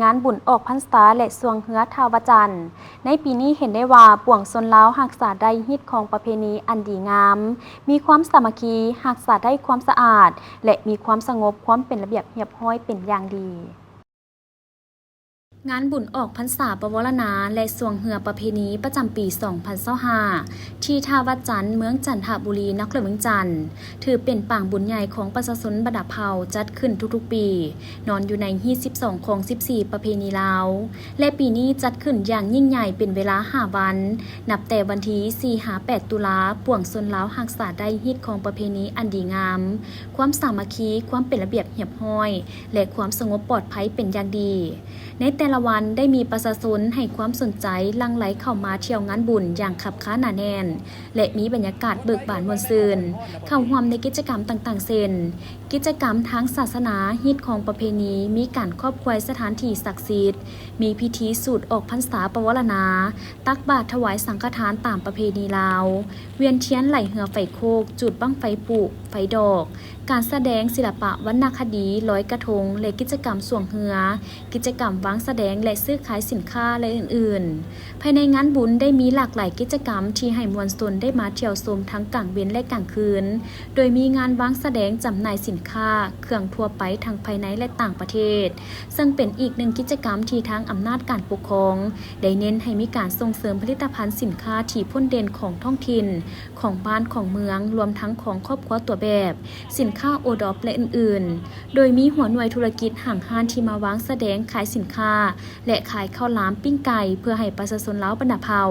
ງານບຸນອອກພັນສາ ແລະ ຊ່ວງເຮືອທ່າວະຈັນ. ໃນປີນີ້ເຫັນໄດ້ວ່າປວງຊົນລາວຮັກສາໄດ້ຮີດຄອງປະເພນີອັນດີງາມ, ມີຄວາມສາມັກຄີ, ຮັກສາໄດ້ຄວາມສະອາດ ແລະ ມີຄວາມສະຫງົບ, ຄວາມເປັນລະບຽບຮຽບຮ້ອຍເປັນຢ່າງດີ. ງານບຸນອອກພັນສາປະວາລະນາ ແລະ ຊ່ວງເຮືອປະເພນີປະຈຳປີສອງພັນຊາວຫ້າ ທີ່ທ່າວັດຈັນ ເມືອງຈັນທະບູລີ ນະຄອນຫຼວງວຽງຈັນ ຖືເປັນປາງບຸນໃຫຍ່ຂອງປະຊາຊົນບັນດາເຜົ່າ ຈັດຂຶ້ນທຸກໆປີ, ນອນຢູ່ໃນຮີດສິບສອງຂອງສິບສີ່ປະເພນີລາວ ແລະ ປີນີ້ຈັດຂຶ້ນຢ່າງຍິ່ງໃຫຍ່ເປັນເວລາຫ້າວັນ, ນັບແຕ່ວັນທີສີ່ຫາແປດຕຸລາ, ປວງຊົນລາວຮັກສາໄດ້ຮີດຄອງປະເພນີອັນດີງາມ, ຄວາມສາມັກຄີ, ຄວາມເປັນລະບຽບຮຽບຮ້ອຍ ແລະ ຄວາມສະຫງົບປອດໄພເປັນຢ່າງດີ. ໃນແຕ່ລະວັນໄດ້ມີປະຊາຊົນໃຫ້ຄວາມສົນໃຈຫຼັ່ງໄຫຼເຂົ້າມາທ່ຽວງານບຸນຢ່າງຄັບຄາໜາແໜ້ນ ແລະ ມີບັນຍາກາດເບີກບານມ່ວນຊື່ນ, ເຂົ້າຮ່ວມໃນກິດຈະກຳຕ່າງໆ ເຊັ່ນ ກິດຈະກຳທາງສາສະໜາ, ຮີດຄອງປະເພນີ, ມີການຂອບຄວາຍສະຖານທີ່ສັກສິດ, ມີພິທີສູດອອກພັນສາປະວາລະນາ, ຕັກບາດຖວາຍສັງຄະທານຕາມປະເພນີລາວ, ວຽນທຽນໄຫຼເຮືອໄຟໂຄກ, ຈູດບັ້ງໄຟປຸ, ໄຟດອກ, ການສະແດງສິລະປະວັນນະຄະດີ, ລອຍກະທົງ ແລະ ກິດຈະກຳຊ່ວງເຮືອ, ກິດຈະກຳວາງສະແດງ ແລະ ຊື້ຂາຍສິນຄ້າ ແລະ ອື່ນໆ. ພາຍໃນງານບຸນໄດ້ມີຫຼາກຫຼາຍກິດຈະກຳທີ່ໃຫ້ມວນຊົນໄດ້ມາທ່ຽວຊົມທັງກາງເວັນ ແລະ ກາງຄືນ, ໂດຍມີງານວາງສະແດງຈຳໜ່າຍສິນຄ້າ, ເຄື່ອງທົ່ວໄປທັງພາຍໃນ ແລະ ຕ່າງປະເທດ, ເຊິ່ງເປັນອີກໜຶ່ງກິດຈະກຳທີ່ທາງອຳນາດການປົກຄອງໄດ້ເນັ້ນໃຫ້ມີການສົ່ງເສີມຜະລິດຕະພັນສິນຄ້າທີ່ພົ້ນເດັ່ນຂອງທ້ອງຖິ່ນ, ຂອງບ້ານຂອງເມືອງ, ລວມທັງຂອງຄອບຄົວຕົວແບບ, ສິນຄ້າໂອດອບ ແລະ ອື່ນໆ, ໂດຍມີຫົວໜ່ວຍທຸລະກິດຫ້າງຮ້ານທີ່ມາວາງສະແດງຂາຍສິນຄ້າ ແລະ ຂາຍເຂົ້າຫຼາມ, ປີ້ງໄກ່ ເພື່ອໃຫ້ປະຊາຊົນລາວບັນດາເຜົ່າ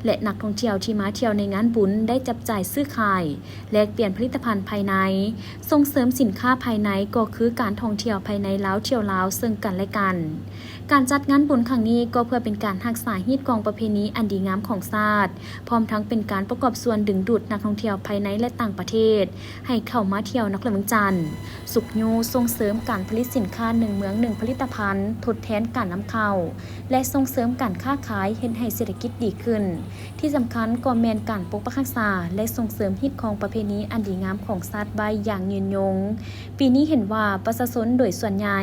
ແລະ ນັກທ່ອງທ່ຽວທີ່ມາທ່ຽວໃນງານບຸນໄດ້ຈັບຈ່າຍຊື້ຂາຍ, ແລກປ່ຽນຜະລິດຕະພັນພາຍໃນ, ສົ່ງເສີມສິນຄ້າພາຍໃນ ກໍຄືການທ່ອງທ່ຽວພາຍໃນລາວທ່ຽວລາວເຊິ່ງກັນ ແລະ ກັນ. ການຈັດງານບຸນຄັ້ງນີ້ກໍເພື່ອເປັນການຮັກສາຮີດຄອງປະເພນີອັນດີງາມຂອງຊາດ, ພ້ອມທັງເປັນການປະກອບສ່ວນດຶງດູດນັກທ່ອງທ່ຽວພາຍໃນ ແລະ ຕ່າງປະເທດ ໃຫ້ເຂົ້າມາທ່ຽວນະຄອນຫຼວງວຽງຈັນ, ຊຸກຍູ້ສົ່ງເສີມການຜະລິດສິນຄ້າໜຶ່ງເມືອງໜຶ່ງຜະລິດຕະພັນ, ທົດແທນການນຳເຂົ້າ ແລະ ສົ່ງເສີມການຄ້າຂາຍ, ເຮັດໃຫ້ເສດຖະກິດດີຂຶ້ນ. ທີ່ສຳຄັນກໍແມ່ນການປົກປັກຮັກສາ ແລະ ສົ່ງເສີມຮີດຄອງປະເພນີອັນດີງາມຂອງຊາດໄວ້ຢ່າງຍືນຍົງ. ປີນີ້ເຫັນວ່າປະຊາຊົນໂດຍສ່ວນໃຫຍ່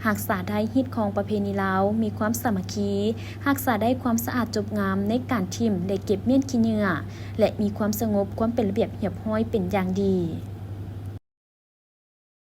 ຮັກສາໄດ້ຮີດຄອງປະເພນີລາວ, ມີຄວາມສາມັກຄີ, ຮັກສາໄດ້ຄວາມສະອາດຈົບງາມໃນການຖິ້ມ ແລະ ເກັບມ້ຽນຂີ້ເຫຍື້ອ ແລະ ມີຄວາມສະຫງົບ, ຄວາມເປັນລະບຽບຮຽບຮ້ອຍເປັນຢ່າງດີ.